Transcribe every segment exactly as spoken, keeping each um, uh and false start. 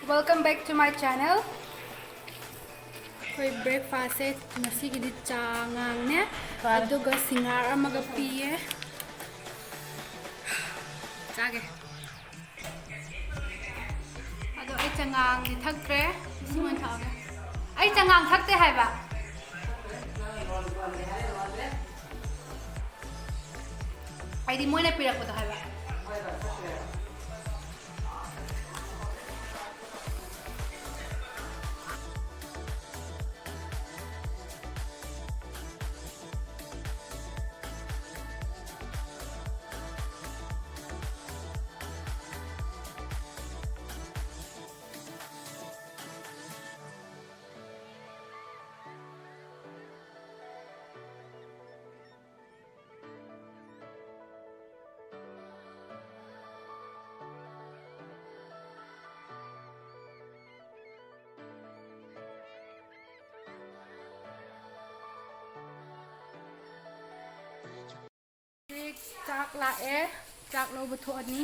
Welcome back to my channel. ꯑꯩꯈꯣꯏ breakfastꯁꯦ ꯉꯁꯤꯒꯤꯗꯤ ꯆꯥꯉꯥꯡꯅꯦ, ꯐꯔꯦ꯫ ꯑꯗꯨꯒ ꯁꯤꯡꯍꯥꯔ ꯑꯃꯒ ꯄꯤꯌꯦ꯫ ꯆꯥꯒꯦ꯫ ꯑꯗꯣ ꯑꯩ ꯆꯉꯥꯡꯗꯤ ꯊꯛꯇ꯭ꯔꯦ꯫ ꯏꯁꯤꯡ ꯑꯣꯏꯅ ꯊꯛꯑꯒꯦ꯫ ꯑꯩ ꯆꯉꯥꯡ ꯊꯛꯇꯦ ꯍꯥꯏꯕ꯫ ꯑꯩꯗꯤ ꯃꯣꯏꯅ ꯄꯤꯔꯛꯄꯗꯣ ꯍꯥꯏꯕ꯫ ꯆꯥꯛ ꯂꯥꯛꯑꯦ, ꯆꯥꯛ ꯂꯧꯕ ꯊꯣꯛꯑꯅꯤ꯫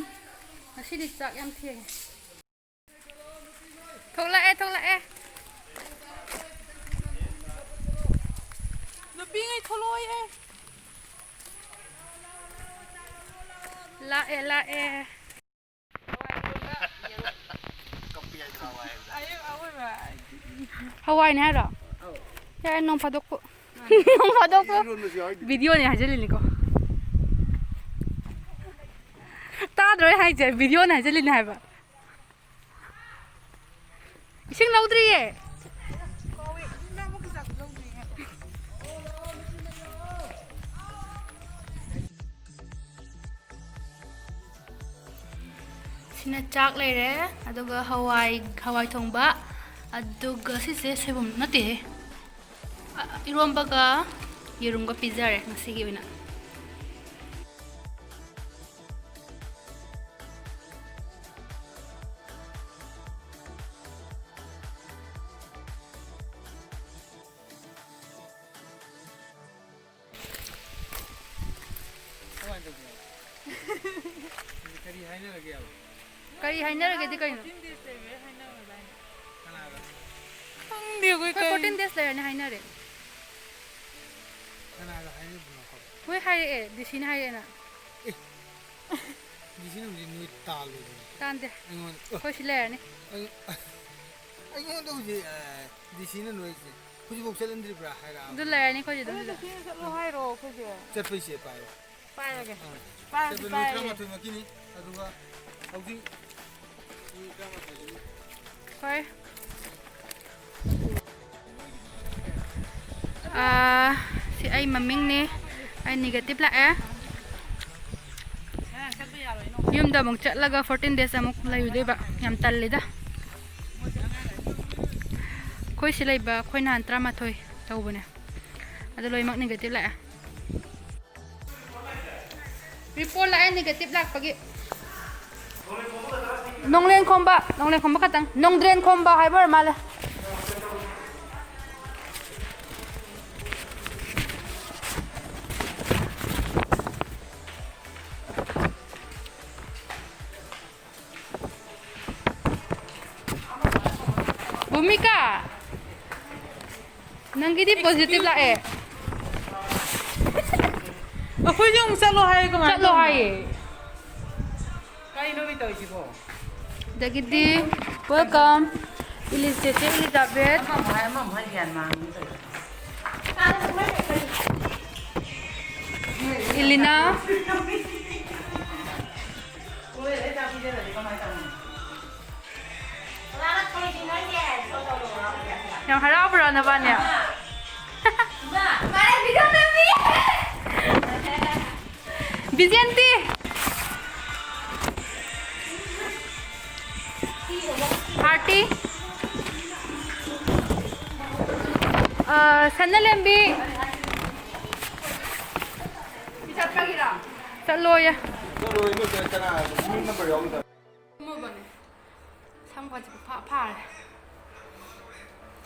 ꯉꯁꯤꯗꯤ ꯆꯥꯛ ꯌꯥꯝ ꯊꯦꯡꯉꯦ꯫ ꯊꯣꯛꯂꯛꯑꯦ, ꯊꯣꯛꯂꯛꯑꯦ꯫ ꯅꯨꯄꯤꯉꯩ ꯊꯣꯛꯂꯛꯑꯣꯌꯦ꯫ ꯂꯥꯛꯑꯦ, ꯂꯥꯛꯑꯦ꯫ ꯍꯋꯥꯏꯅꯦ ꯍꯥꯏꯔꯣ? ꯌꯥꯔꯦ, ꯅꯣꯡ ꯐꯥꯗꯣꯛꯄꯨ꯫ ꯅꯣꯡ ꯐꯥꯗꯣꯛꯄꯨ꯫ ꯏꯔꯣꯟꯕꯁꯨ ꯌꯥꯎꯔꯤꯗꯨꯗꯤ꯫ Videoꯅꯦ ꯍꯥꯏꯖꯜꯂꯤꯅꯤꯀꯣ꯫ ꯇꯥꯗ꯭ꯔꯣ ꯑꯩ ꯍꯥꯏꯁꯦ? Videoꯅꯦ ꯍꯥꯏꯖꯜꯂꯤꯅꯦ ꯍꯥꯏꯕ꯫ ꯏꯁꯤꯡ ꯂꯧꯗ꯭ꯔꯤꯌꯦ꯫ ꯁꯤꯅ ꯆꯥꯛ ꯂꯩꯔꯦ, ꯑꯗꯨꯒ ꯍꯋꯥꯏ, ꯍꯋꯥꯏ ꯊꯣꯡꯕ, ꯑꯗꯨꯒ ꯁꯤꯁꯦ ꯁꯣꯏꯕꯨꯝ ꯅꯠꯇꯦꯍꯦ꯫ ꯑ, ꯏꯔꯣꯝꯕꯒ ꯌꯦꯔꯨꯝꯒ ꯄꯤꯖꯔꯦ ꯉꯁꯤꯒꯤ ꯑꯣꯏꯅ꯫ ꯀꯃꯥꯏꯅ ꯇꯧꯒꯦ? ꯀꯔꯤ ꯍꯥꯏꯅꯔꯒꯦꯕ? ꯀꯔꯤ ꯍꯥꯏꯅꯔꯒꯦꯗꯤ ꯀꯩꯅꯣ? Working days ꯂꯩꯕꯩ ꯍꯥꯏꯅꯕꯅꯦ꯫ ꯑꯩꯈꯣꯏ ꯐꯣꯔꯇꯤꯟ ꯗꯦꯖ ꯂꯩꯔꯅꯤ ꯍꯥꯏꯅꯔꯦ꯫ ꯀꯅꯥꯗ ꯍꯥꯏꯔꯤꯕꯅꯣ? ꯍꯣꯏ ꯍꯥꯏꯔꯛꯑꯦ, ꯗꯤ ꯁꯤꯅ ꯍꯥꯏꯔꯛꯑꯦꯅ꯫ ꯑꯦ, ꯗꯤ ꯁꯤꯅ ꯍꯧꯖꯤꯛ ꯅꯣꯏ ꯇꯥꯜꯂꯨꯕꯅꯦ꯫ ꯇꯥꯟꯗꯦ꯫ ꯑꯩꯉꯣꯟꯗ, ꯑꯩꯈꯣꯏ ꯁꯤ ꯂꯩꯔꯅꯤ꯫ ꯑꯩꯉꯣꯟ-, ꯑꯩꯉꯣꯟꯗ ꯍꯧꯖꯤꯛ, ꯑ, ꯗꯤ ꯁꯤꯅ ꯅꯣꯏꯁꯦ ꯍꯧꯖꯤꯛꯐꯥꯎ ꯆꯠꯍꯟꯗ꯭ꯔꯤꯕ꯭ꯔꯥ ꯍꯥꯏꯔꯛꯑꯕꯅꯦ꯫ ꯑꯗꯨ ꯂꯩꯔꯅꯤ ꯑꯩꯈꯣꯏꯁꯦ ꯑꯗꯨꯝ ꯁꯤꯗ꯫ ꯆꯠꯂꯣ ꯍꯥꯏꯔꯣ ꯑꯩꯈꯣꯏꯁꯦ? ꯆꯠꯄꯩꯁꯦ ꯄꯥꯏꯌꯣ꯫ ꯄꯥꯏꯔꯒꯦ꯫ ꯑꯥ꯫ ꯄꯥꯏꯔꯗꯤ ꯆꯠꯄ ꯅꯨꯃꯤꯠ ꯄꯥꯏꯔꯒꯦ꯫ ꯇꯔꯥꯃꯥꯊꯣꯏꯃꯛꯀꯤꯅꯤ꯫ ꯑꯗꯨꯒ ꯍꯧꯖꯤꯛ ꯅꯨꯃꯤꯠ ꯇꯔꯥꯃꯥꯊꯣꯏꯗꯒꯤ꯫ ꯍꯣꯏ꯫ ꯑꯥ, ꯁꯤ ꯑꯩ ꯃꯃꯤꯡꯅꯦ꯫ ꯑꯩ ꯅꯦꯒꯦꯇꯤꯚ ꯂꯥꯛꯑꯦ꯫ ꯌꯨꯝꯗ ꯑꯃꯨꯛ ꯆꯠꯂꯒ ꯐꯣꯔꯇꯤꯟ ꯗꯦꯖ ꯑꯃꯨꯛ ꯂꯩꯔꯨꯗꯣꯏꯕ꯫ ꯌꯥꯝ ꯇꯜꯂꯤꯗ꯫ ꯑꯩꯈꯣꯏ ꯁꯤ ꯂꯩꯕ, ꯑꯩꯈꯣꯏ ꯅꯍꯥꯟ ꯇꯔꯥꯃꯥꯊꯣꯏ ꯇꯧꯕꯅꯦ꯫ ꯑꯗꯨ ꯂꯣꯏꯅꯃꯛ ꯅꯦꯒꯦꯇꯤꯚ ꯂꯥꯛꯑꯦ꯫ ꯔꯤꯄꯣꯔꯠ ꯂꯥꯛꯑꯦ ꯅꯦꯒꯦꯇꯤꯚ ꯂꯥꯛꯄꯒꯤ꯫ ꯅꯣꯡꯂꯦꯟ ꯈꯣꯝꯕ, ꯅꯣꯡꯂꯦꯟ ꯈꯣꯝꯕ ꯈꯛꯇꯪ꯫ ꯅꯣꯡꯗ꯭ꯔꯦꯟ ꯈꯣꯝꯕ ꯍꯥꯏꯕ ꯑꯣꯏꯔ ꯃꯥꯜꯂꯦ꯫ ꯚꯨꯃꯤꯀꯥ, ꯅꯪꯒꯤꯗꯤ ꯄꯣꯖꯤꯇꯤꯚ ꯂꯥꯛꯑꯦ꯫ ꯑꯩꯈꯣꯏꯁꯨ ꯑꯃꯨꯛ ꯆꯠꯂꯣ ꯍꯥꯏꯌꯦ, ꯀꯃꯥꯏꯅ ꯆꯠꯂꯣ ꯇꯧꯕꯅꯣ? ꯍꯥꯏꯌꯦ꯫ ꯀꯩꯅꯣ ꯃꯤ ꯇꯧꯔꯤꯁꯤꯕꯣ? ꯑꯗꯒꯤꯗꯤ, welcome, ꯏꯂꯤꯁ ꯆꯦꯆꯦ ꯏꯂꯤꯖꯥꯕꯦꯊ꯫ ꯑꯃꯃꯨꯛ ꯍꯥꯏ, ꯑꯃꯃꯨꯛ ꯍꯥꯏ, ꯒ꯭ꯌꯥꯟ ꯃꯥꯡꯉꯤ ꯇꯧꯔꯤꯁꯦ꯫ ꯏꯂꯤꯅꯥ꯫ ꯌꯥꯝ ꯍꯔꯥꯎꯕ꯭ꯔꯣ ꯅꯕꯥꯅꯤ? ꯕꯤꯖꯦꯟꯇꯤ꯫ ꯑꯥꯔꯇꯤ꯫ ꯑ, ꯁꯅꯂꯦꯝꯕꯤ꯫ ꯆꯠꯂꯣꯌꯦ꯫ ꯇꯨꯝꯃꯕꯅꯦ꯫ ꯁꯝꯒꯁꯦ ꯄꯨꯐꯥ ꯐꯥꯔꯦ꯫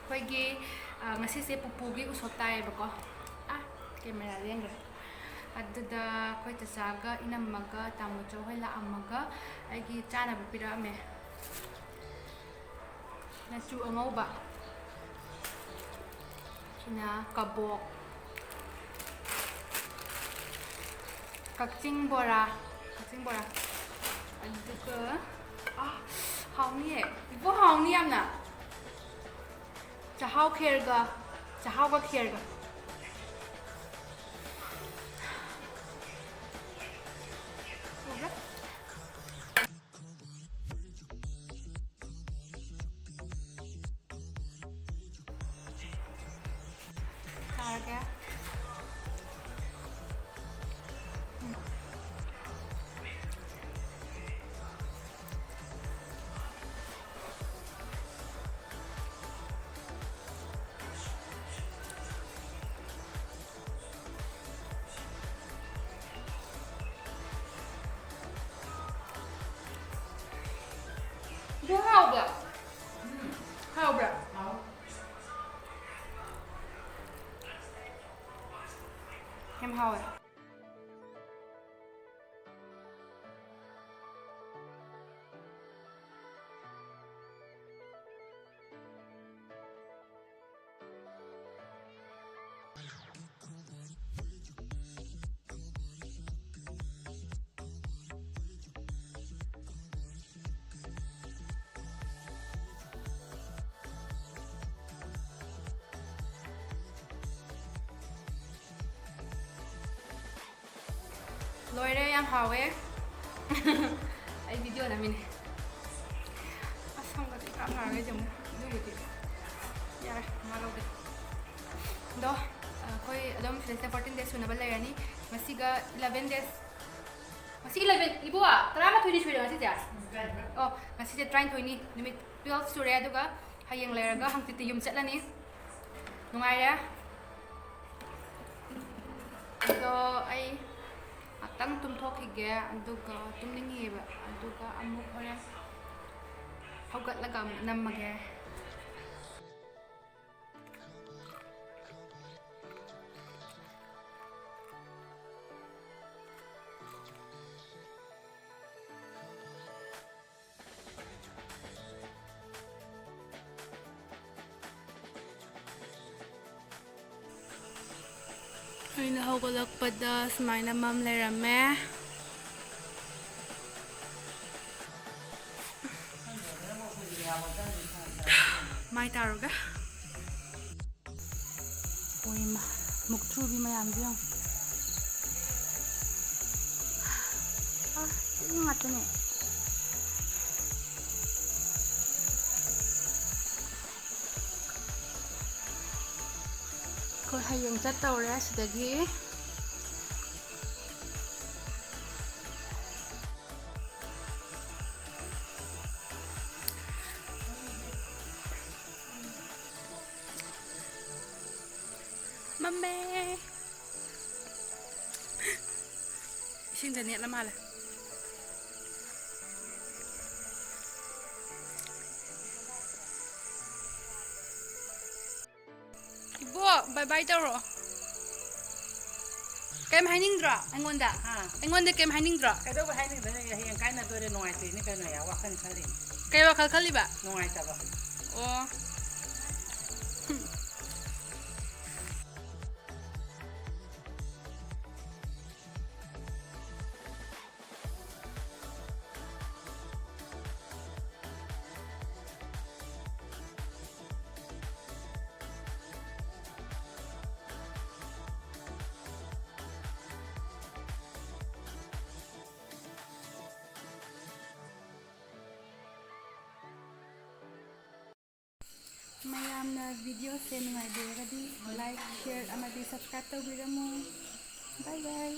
ꯑꯩꯈꯣꯏꯒꯤ, ꯑ, ꯉꯁꯤꯁꯦ ꯄꯨꯄꯨꯒꯤ ꯎꯁꯣꯞ ꯇꯥꯏꯌꯦꯕꯀꯣ꯫ ꯑꯥ, ꯀꯦꯃꯦꯔꯥ ꯂꯦꯡꯈ꯭ꯔꯦ꯫ ꯑꯗꯨꯗ ꯑꯩꯈꯣꯏ ꯆꯆꯥꯒ ꯏꯅꯝꯃꯒ ꯇꯥꯃꯣꯆꯧ ꯍꯣꯏ ꯂꯥꯛꯑꯝꯃꯒ ꯑꯩꯒꯤ ꯆꯥꯅꯕ ꯄꯤꯔꯛꯑꯝꯃꯦ꯫ ꯃꯆꯨ ꯑꯉꯧꯕ꯫ ꯅ ꯀꯕꯣꯛ, ꯀꯛꯆꯤꯡ ꯕꯣꯔꯥ, ꯀꯛꯆꯤꯡ ꯕꯣꯔꯥ, ꯑꯗꯨꯒ, ꯑꯥ, ꯍꯥꯎꯅꯤꯌꯦ, ꯏꯕꯣ, ꯍꯥꯎꯅꯤ ꯌꯥꯝꯅ꯫ ꯆꯥꯍꯥꯎ ꯈꯦꯔꯒ, ꯆꯥꯍꯥꯎꯒ ꯈꯦꯔꯒ꯫ ꯎꯕ꯭ꯔꯥ? ꯆꯥꯔꯒꯦ꯫ ꯑꯗꯨ ꯍꯥꯎꯕ꯭ꯔꯥ? ꯍꯥꯎꯕ꯭ꯔꯥ? ꯌꯥꯝ ꯍꯥꯎꯋꯦ꯫ ꯂꯣꯏꯔꯦ, ꯌꯥꯝ ꯍꯥꯎꯋꯦ꯫ ꯑꯩ video ꯅꯝꯃꯤꯅꯦ꯫ ꯑꯁ, ꯁꯝꯒꯁꯦ ꯏꯀꯥ ꯀꯥꯔꯒ ꯑꯩꯁꯦ ꯑꯃꯨꯛ ꯑꯗꯨꯕꯨꯗꯤ ꯌꯥꯔꯦ, ꯃꯥ ꯂꯧꯒꯦ꯫ ꯑꯗꯣ ꯑꯩꯈꯣꯏ ꯑꯗꯨꯝ ꯁꯤꯗꯩꯁꯤꯗ fourteen days ꯁꯨꯅꯕ ꯂꯩꯔꯅꯤ꯫ ꯉꯁꯤꯒ eleven days꯫ ꯉꯁꯤ eleven, ꯏꯕꯨ, ꯇꯔꯥꯃꯥꯊꯣꯏꯗꯤ ꯁꯨꯔꯦ ꯉꯁꯤꯁꯦ꯫ ꯑꯣ, ꯉꯁꯤꯁꯦ ꯇꯔꯥꯅꯤꯊꯣꯏꯅꯤ, ꯅꯨꯃꯤꯠ twelve ꯁꯨꯔꯦ꯫ ꯑꯗꯨꯒ ꯍꯌꯦꯡ ꯂꯩꯔꯒ ꯍꯪꯆꯤꯠꯇꯤ ꯌꯨꯝ ꯆꯠꯂꯅꯤ꯫ ꯅꯨꯡꯉꯥꯏꯔꯦ꯫ ꯑꯗꯣ ꯑꯩ ꯉꯥꯛꯇꯪ ꯇꯨꯝꯊꯣꯛꯈꯤꯒꯦ, ꯑꯗꯨꯒ ꯇꯨꯝꯅꯤꯡꯉꯤꯑꯕ, ꯑꯗꯨꯒ ꯑꯃꯨꯛ ꯍꯣꯔꯦꯟ ꯍꯧꯒꯠꯂꯒ ꯑꯃꯨꯛ ꯅꯝꯃꯒꯦ꯫ ꯑꯩꯅ ꯍꯧꯒꯠꯂꯛꯄꯗ ꯁꯨꯃꯥꯏꯅ ꯃꯝ ꯂꯩꯔꯝꯃꯦ꯫ ꯃꯥꯏ ꯇꯥꯔꯨꯒꯦ꯫ ꯑꯣꯏꯃ, ꯃꯨꯛꯊ꯭ꯔꯨꯕꯤ ꯃꯌꯥꯝꯁꯦ ꯌꯦꯡꯉꯣ꯫ ꯑ, ꯏꯪ ꯉꯥꯛꯇꯅꯦ꯫ ꯑꯩꯈꯣꯏ ꯍꯌꯦꯡ ꯆꯠꯇꯧꯔꯦ ꯁꯤꯗꯒꯤ꯫ ꯃꯝꯃꯦ꯫ ꯏꯁꯤꯡꯗ ꯅꯦꯠꯂ ꯃꯥꯜꯂꯦ꯫ ꯏꯕꯣꯛ, bye bye ꯇꯧꯔꯣ꯫ ꯀꯩꯝ ꯍꯥꯏꯅꯤꯡꯗ꯭ꯔꯣ ꯑꯩꯉꯣꯟꯗ? ꯍꯥ? ꯑꯩꯉꯣꯟꯗ ꯀꯩꯝ ꯍꯥꯏꯅꯤꯡꯗ꯭ꯔꯣ? ꯀꯩꯗꯧꯕ ꯍꯥꯏꯅꯤꯡꯗꯣꯏꯅꯣ? ꯍꯌꯦꯡ ꯀꯥꯏꯅꯗꯣꯏꯔꯦ, ꯅꯨꯡꯉꯥꯏꯇꯦꯅꯦ ꯀꯩꯅꯣ, ꯌꯥ, ꯋꯥꯈꯜ ꯈꯜꯂꯤꯅꯦ꯫ ꯀꯩ ꯋꯥꯈꯜ ꯈꯜꯂꯤꯕ? ꯅꯨꯡꯉꯥꯏꯇꯕ꯫ ꯑꯣ꯫ ꯃꯌꯥꯝꯅ videoꯁꯦ ꯅꯨꯡꯉꯥꯏꯕꯤꯔꯒꯗꯤ like, share ꯑꯃꯗꯤ subscribe ꯇꯧꯕꯤꯔꯝꯃꯨ꯫ Bye bye꯫